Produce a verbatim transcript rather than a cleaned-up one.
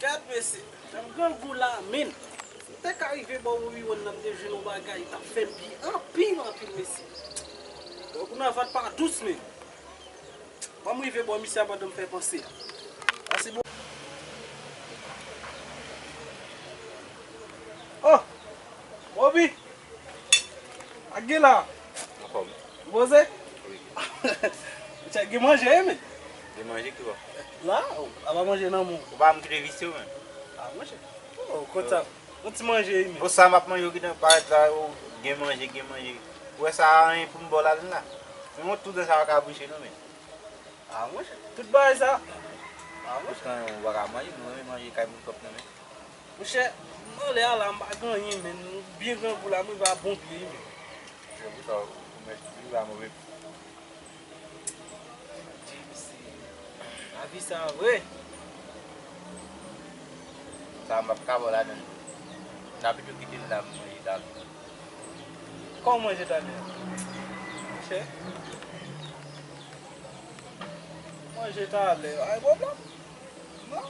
Gad mesye, jan m grangou la, men. Si m te ka rive bò Wonn nan, m te jwenn yon bagay, t ap fè m byen anpil, anpil, mesye. Donk, nan vant pa dous, men. Ban m rive bò misye a pandan m fè panse a. Pase bon. Oh! Moby! Ak gen la? Anfòm. Ou poze? Wi. Monchè, gen manje, wi, men. Gen manje ki bò? La, ou pa manje nan men. Ou pa m kite visye, men. Ah, monchè. Oh, konsa. Yon ti manje, wi, men. Pou sa m ap manje, ou gentan parèt la, ou gen manje, gen manje. Ou wè sa a, anyen pou m ba w ladann la. Men yon tou dan sa pa ka bouche, non, men. Ah, monchè. Tout bagay sa. Ah, monchè. Poutan ou pa ka manje, nou renmen manje kay moun kòb nan men. Monchè, m anlè a la, m pa gen anyen, men. M byen grangou la, m rive a bon pye, men. Se pou sa, ou mèt, ou rive a move pye. James, lavi sa vre. Sa m ap ka ba w ladann. M ta pito kite l la pou manje talè. Kòman manje talè? Monchè. Manje talè. Ay, pwoblèm. Non?